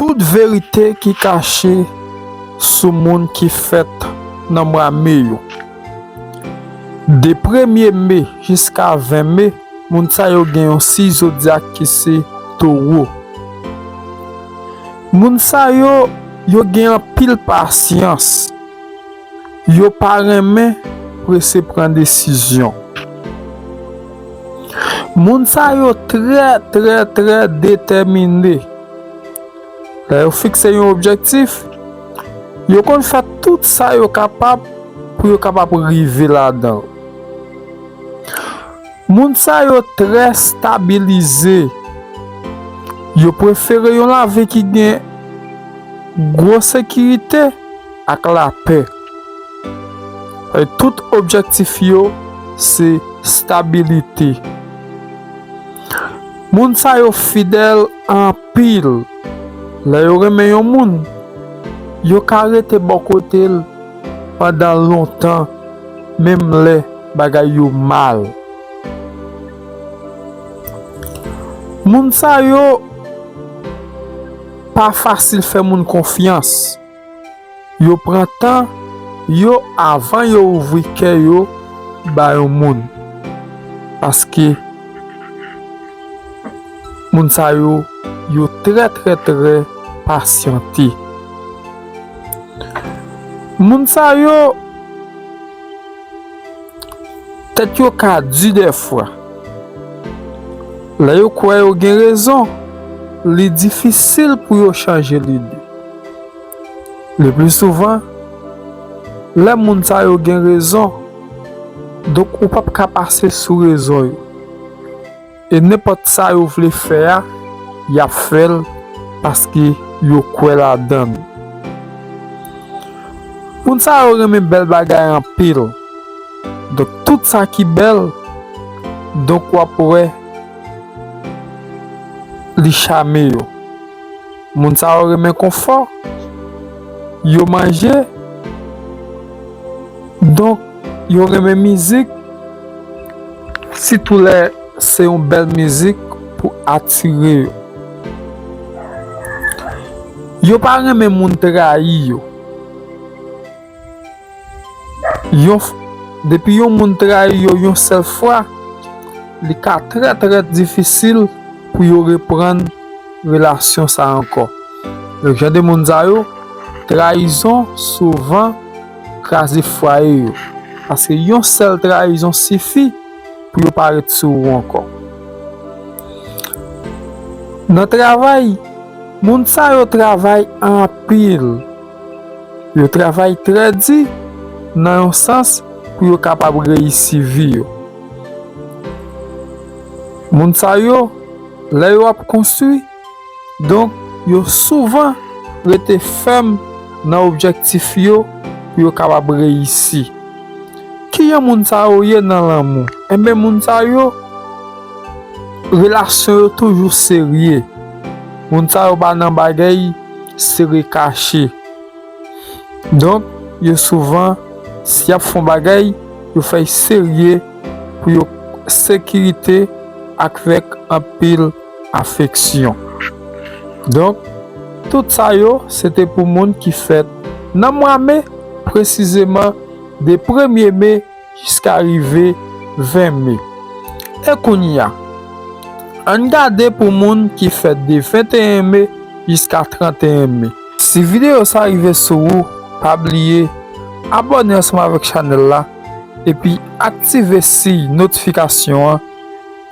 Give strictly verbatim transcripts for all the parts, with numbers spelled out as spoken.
Tout verite ki kache sou moun ki fèt nan mwa me yo. De premye me jiska ven me, moun sa yo gen yon siy zodyak ki se Towo. Moun sa yo, yo gen anpil pasyans. Yo pa renmen prese pran desizyon. Moun sa yo trè, trè, trè detèmine. Lè yo fikse yon objektif, yo konn fè tout sa yo kapab pou yo kapab rive ladan l. Moun sa yo trè stabilize. Yo prefere yon lavi ki gen gwo sekirite ak lapè. E tout objektif yo se stabilite. Moun sa yo fidèl anpil. Lè yo renmen yon moun, yo ka rete bò kote l pandan lontan, menm lè bagay yo mal. Moun sa yo pa fasil fè moun konfyans. Yo pran tan yo avan yo ouvri kè yo ba yon moun. Paske moun sa yo, yo trè, trè, trè pasyante. Moun sa yo, tèt yo ka di dèfwa. Lè yo kwè yo gen rezon, li difisil pou yo chanje lide. Le pli souvan, lè moun sa yo gen rezon, donk ou p ap ka pase sou rezon yo. E nenpòt sa yo vle fè a, y ap fè l paske yo kwè ladan l. Moun sa yo renmen bèl bagay anpil. Donk, tout sa ki bèl, donk, w ap wè li chame yo. Moun sa yo renmen konfò, yo manje, donk, yo renmen mizik, sitou lè se yon bèl mizik pou atire yo. Yo pa renmen moun trayi yo. Yon f-, depi yon moun trayi yo yon sèl fwa, li ka trè, trè difisil pou yo reprann relasyon sa ankò. Donk, jan de moun sa yo, trayizon souvan kraze fwaye yo. Paske yon sèl trayizon sifi pou yo pa ret sou ou ankò. Nan travay, moun sa yo travay anpil. Yo travay trè di nan yon sans pou yo kapab reyisi vi yo. Moun sa yo, lè yo ap konstwi, donk, yo souvan rete fèm nan objektif yo pou yo kapab reyisi. Kijan moun sa yo ye nan lanmou? Enben, moun sa yo, relasyon yo toujou serye. Moun sa yo pa nan bagay sere kache. Donk, yo souvan, si y ap fè yon bagay, yo fè l serye pou yo sekirite avèk anpil afeksyon. Donk, tout sa yo, se te pou moun ki fèt nan mwa me, presizeman de premye me jiska rive ven me. E kounye a, ann gade pou moun ki fèt de venteyen me jiska tranteyen me. Si videyo sa rive sou ou, pa bliye abòne ansanm avèk chanèl la, epi aktive siy notifikasyon an,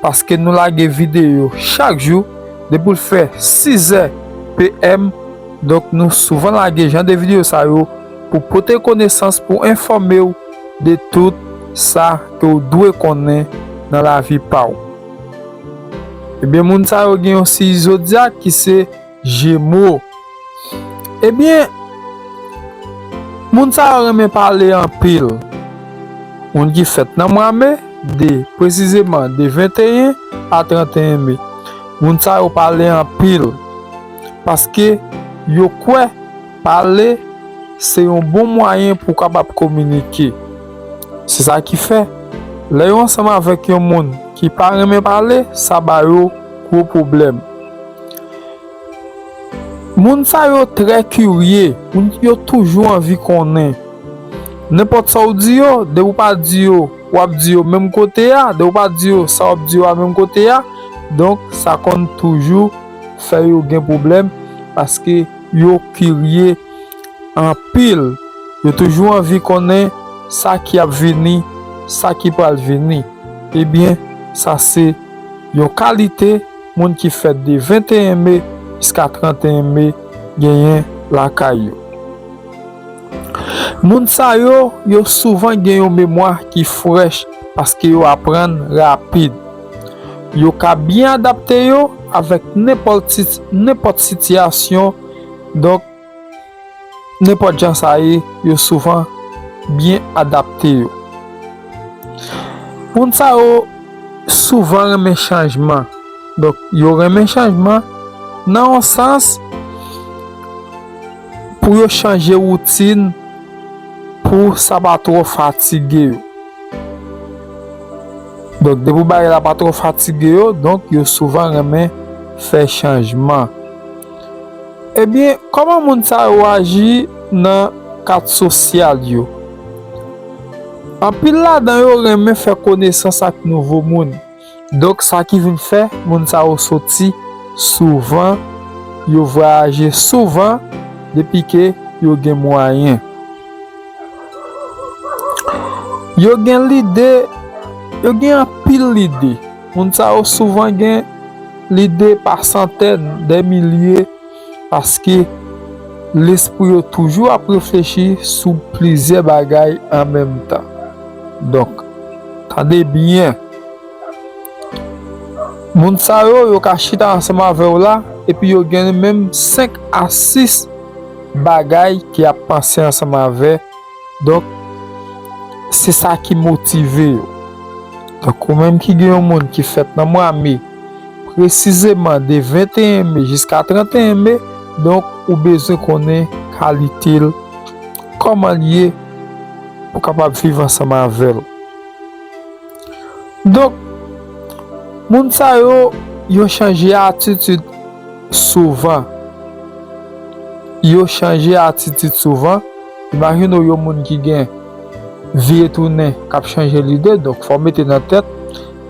paske nou lage videyo chak jou, depi l fè sizè P M. Donk, nou souvan lage jan de videyo sa yo pou pote konesans, pou enfòme w de tout sa ke w dwe konnen nan lavi pa w. Ebyen, moun sa yo gen yon siy zodyak ki se Jemo. Ebyen, moun sa yo renmen pale anpil. Moun ki fèt nan mwa me, de, presizeman de venteyen a tranteyen me. Moun sa yo pale anpil. Paske yo kwè pale se yon bon mwayen pou w kapab kominike. Se sa ki fè, lè yo ansanm avèk yon moun ki pa renmen pale, sa ba yo gwo pwoblèm. Moun sa yo trè kirye, moun yo toujou anvi konnen. Nenpòt sa w di yo, depi w pa di yo, w ap di yo menm kote a, depi w pa di yo sa w ap di yo a menm kote a, donk sa konn toujou fè yo gen pwoblèm, paske yo kirye anpil. Yo toujou anvi konnen sa ki ap vini, sa ki pral vini. Ebyen, sa se yon kalite moun ki fèt de venteyen me jiska tranteyen me genyen lakay yo. Moun sa yo, yo souvan gen yon memwa ki frèch paske yo aprann rapid. Yo ka byen adapte yo avèk nenpòt tit-, nenpòt sitiyasyon. Donk, nenpòt jan sa ye, yo souvan byen adapte yo. Moun sa yo souvan renmen chanjman. Donk, yo renmen chanjman nan yon sans pou yo chanje woutin pou sa pa twò fatige yo. Donk, depi bagay la pa twò fatige yo, donk, yo souvan renmen fè chanjman. Ebyen, kòman moun sa yo aji nan kad sosyal yo? Anpil ladan yo renmen fè konesans ak nouvo moun. Donk, sa ki vin fè moun sa yo soti souvan, yo vwayaje souvan depi ke yo gen mwayen. Yo gen lide, yo gen anpil lide. Moun sa yo souvan gen lide pa santèn, dè milye, paske lespri yo toujou ap reflechi sou plizyè bagay an menm tan. Donk, tande byen. Moun sa yo, yo ka chita ansanm avè w la, epi yo gen menm senk a sis bagay ki ap panse ansanm avè. Donk, se sa ki motive yo. Donk, ou menm ki gen yon moun ki fèt nan mwa me, presizeman de venteyen me jiska tranteyen me, donk, ou bezwen konnen kalite l, kòman l ye, pou w kapab viv ansanm avè l. Donk, moun sa yo, yo chanje atitid souvan. Yo chanje atitid souvan. Imajine w yon moun ki gen vye tounen k ap chanje lide, donk fò w mete nan tèt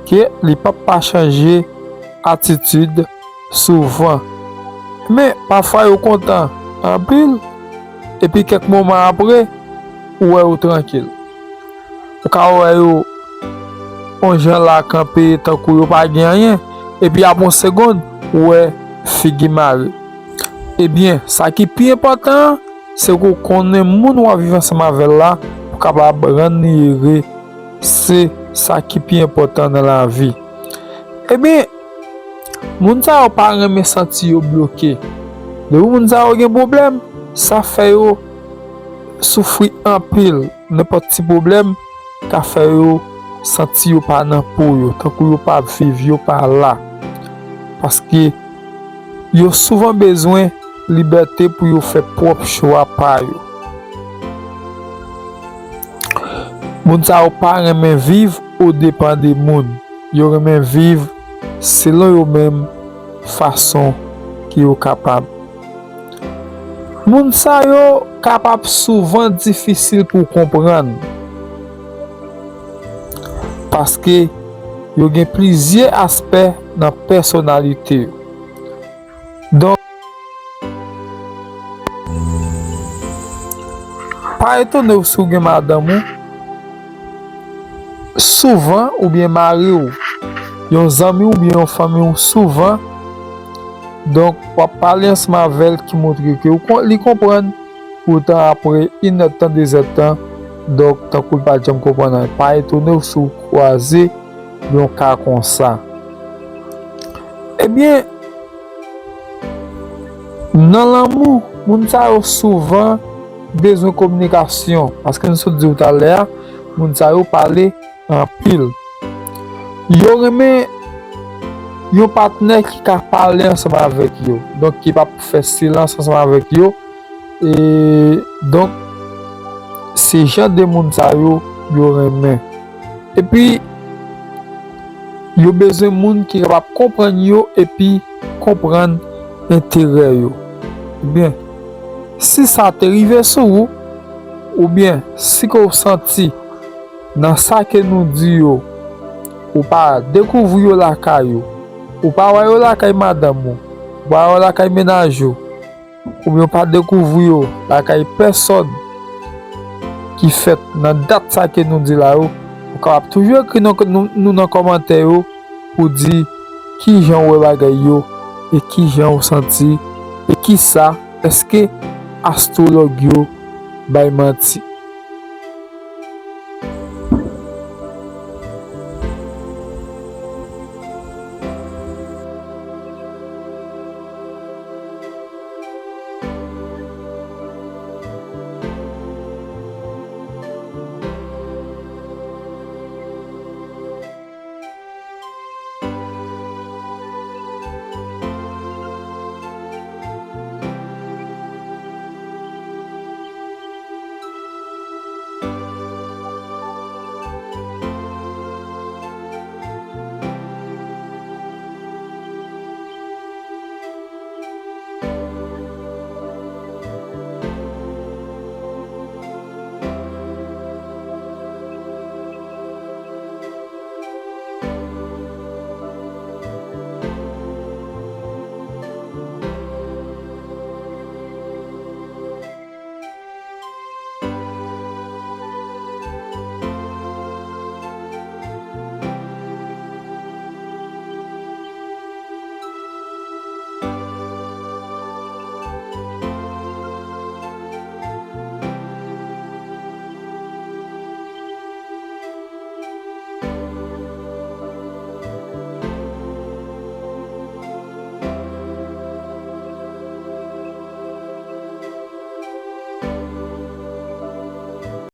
ke li p ap pa chanje atitid souvan. Men, pafwa yo kontan anpil, epi kèk moman apre, ou wè yo trankil. Ou ka wè yo yon jan la kanpe tankou yo pa gen anyen, epi apre yon segonn, ou wè figi mare. Ebyen, sa ki pi enpòtan an, se ke w konnen moun w ap viv ansanm avè l la, pou w kapab rann li ere, se sa ki pi enpòtan nan lavi. Ebyen, moun sa yo pa renmen santi yo bloke. Depi moun sa yo gen pwoblèm, sa fè yo soufri anpil. Nenpòt ti pwoblèm ka fè yo santi yo pa nan po yo, tankou yo pa ap viv, yo pa la. Paske yo souvan bezwen libète pou yo fè pwòp chwa pa yo. Moun sa yo pa renmen viv odepan de moun. Yo renmen viv selon yo menm fason ke yo kapab. Moun sa yo kapab souvan difisil pou w konprann, paske yo gen plizyè aspè nan pèsonalite yo. Donk, pa etone w si w gen madanm ou, souvan, oubyen mari w, yon zanmi w oubyen yon fanmi w souvan. Donk, w ap pale ansanm avè l ki montre ke w kon-, li konprann. Poutan, apre inèdtan, dezèdtan, donk, tankou l pa t janm konprann anyen. Pa etone w si w kwaze yon ka konsa. Ebyen, nan lanmou, moun sa yo souvan bezwen kominikasyon. Paske m sot di w talè a, moun sa yo pale anpil. Yo renmen yon patnè ki ka pale ansanm avèk yo. Donk, ki p ap fè silans ansanm avèk yo. E, donk, se jan de moun sa yo, yo renmen. Epi, yo bezwen moun ki kapab konprann yo epi konprann enterè yo. Ebyen, si sa te rive sou ou, oubyen si ke w santi nan sa ke nou di yo, ou pa dekouvri yo lakay ou, ou pa wè yo lakay madanm ou, ou pa wè yo lakay mennaj ou, oubyen ou pa dekouvri yo lakay pèsòn ki fèt nan dat sa ke nou di la yo, ou kapab toujou ekri nou, nou, nou nan kòmantè yo pou di kijan w wè bagay yo e kijan w santi e kisa, èske astwològ yo bay manti.